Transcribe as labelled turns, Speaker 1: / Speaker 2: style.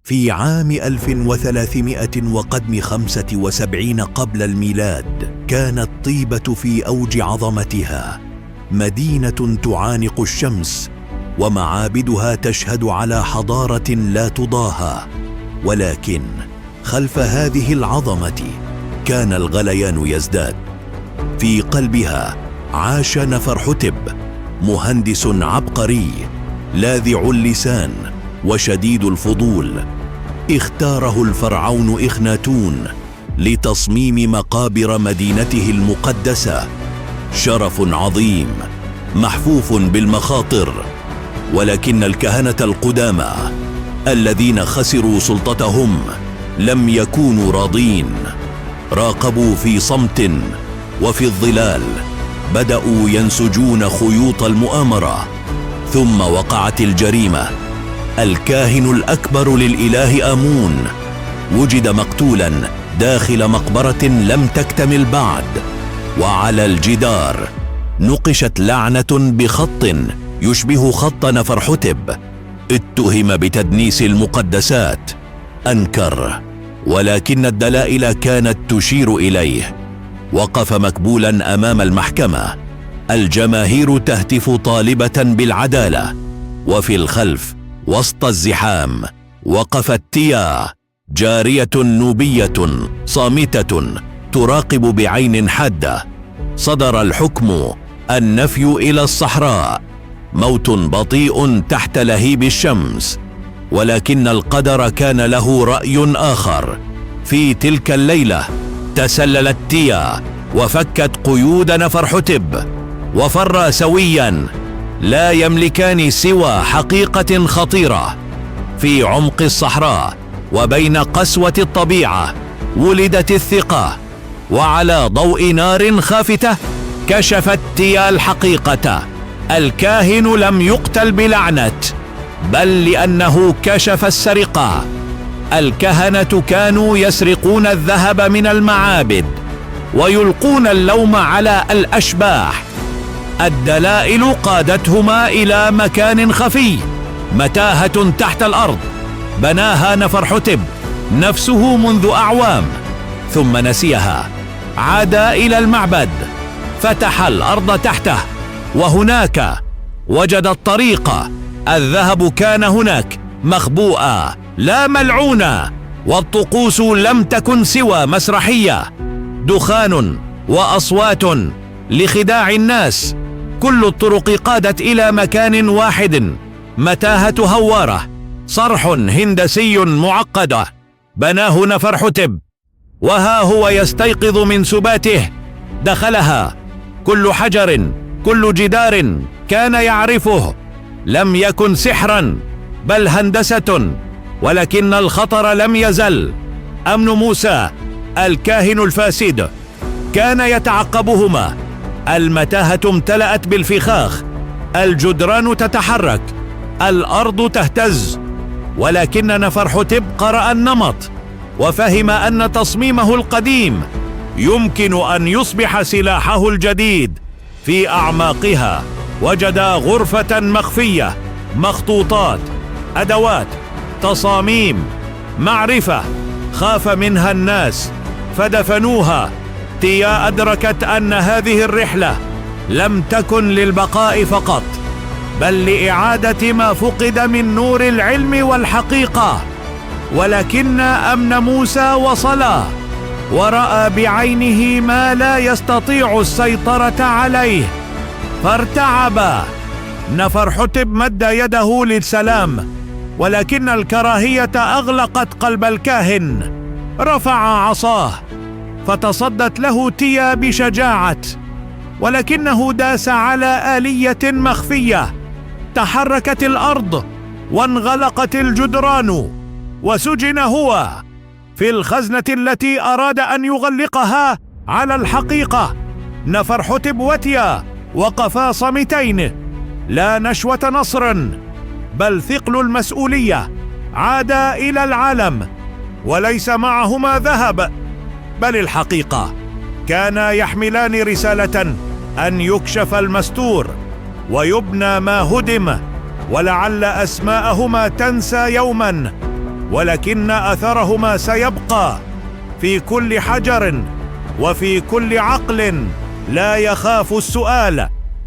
Speaker 1: في عام 1375 قبل الميلاد، كانت طيبة في أوج عظمتها، مدينة تعانق الشمس ومعابدها تشهد على حضارة لا تضاهى. ولكن خلف هذه العظمة كان الغليان يزداد. في قلبها عاش نفرحتب، مهندس عبقري لاذع اللسان وشديد الفضول. اختاره الفرعون إخناتون لتصميم مقابر مدينته المقدسة. شرف عظيم محفوف بالمخاطر، ولكن الكهنة القدامى الذين خسروا سلطتهم لم يكونوا راضين. راقبوا في صمت، وفي الظلال بدأوا ينسجون خيوط المؤامرة. ثم وقعت الجريمة. الكاهن الأكبر للإله آمون وجد مقتولا داخل مقبرة لم تكتمل بعد، وعلى الجدار نقشت لعنة بخط يشبه خط نفرحتب. اتهم بتدنيس المقدسات، أنكر، ولكن الدلائل كانت تشير إليه. وقف مكبولا أمام المحكمة، الجماهير تهتف طالبة بالعدالة. وفي الخلف وسط الزحام وقفت تيا، جارية نوبية صامتة تراقب بعين حادة. صدر الحكم: النفي إلى الصحراء، موت بطيء تحت لهيب الشمس. ولكن القدر كان له رأي آخر. في تلك الليلة تسللت تيا وفكت قيود نفرحتب، وفرا سويا لا يملكان سوى حقيقة خطيرة. في عمق الصحراء وبين قسوة الطبيعة ولدت الثقة، وعلى ضوء نار خافتة كشفت تيا الحقيقة. الكاهن لم يقتل بلعنة، بل لأنه كشف السرقة. الكهنة كانوا يسرقون الذهب من المعابد ويلقون اللوم على الأشباح. الدلائل قادتهما إلى مكان خفي، متاهة تحت الأرض بناها نفرحتب نفسه منذ أعوام، ثم نسيها. عاد إلى المعبد، فتح الأرض تحته، وهناك وجد الطريق. الذهب كان هناك مخبوءا لا ملعونا، والطقوس لم تكن سوى مسرحية، دخان وأصوات لخداع الناس. كل الطرق قادت إلى مكان واحد، متاهة هوارة، صرح هندسي معقد بناه نفرحتب. وها هو يستيقظ من سباته. دخلها، كل حجر، كل جدار كان يعرفه. لم يكن سحرا بل هندسة، ولكن الخطر لم يزل. أمن موسى الكاهن الفاسد كان يتعقبهما. المتاهة امتلأت بالفخاخ، الجدران تتحرك، الأرض تهتز. ولكن نفرحتب قرأ النمط وفهم أن تصميمه القديم يمكن أن يصبح سلاحه الجديد. في أعماقها وجد غرفة مخفية، مخطوطات، أدوات، تصاميم، معرفة خاف منها الناس فدفنوها. تيا أدركت أن هذه الرحلة لم تكن للبقاء فقط، بل لإعادة ما فقد من نور العلم والحقيقة. ولكن أمن موسى وصلا، ورأى بعينه ما لا يستطيع السيطرة عليه، فارتعب. نفرحتب مد يده للسلام، ولكن الكراهية أغلقت قلب الكاهن. رفع عصاه فتصدت له تيا بشجاعة، ولكنه داس على آلية مخفية. تحركت الأرض وانغلقت الجدران، وسجن هو في الخزنة التي أراد أن يغلقها على الحقيقة. نفرحتب وتيا وقفا صامتين، لا نشوة نصر بل ثقل المسؤولية. عادا إلى العالم وليس معهما ذهب، بل الحقيقة. كانا يحملان رسالة أن يكشف المستور ويبنى ما هدم، ولعل أسماءهما تنسى يوما،
Speaker 2: ولكن أثرهما سيبقى في كل حجر وفي كل عقل لا يخاف السؤال.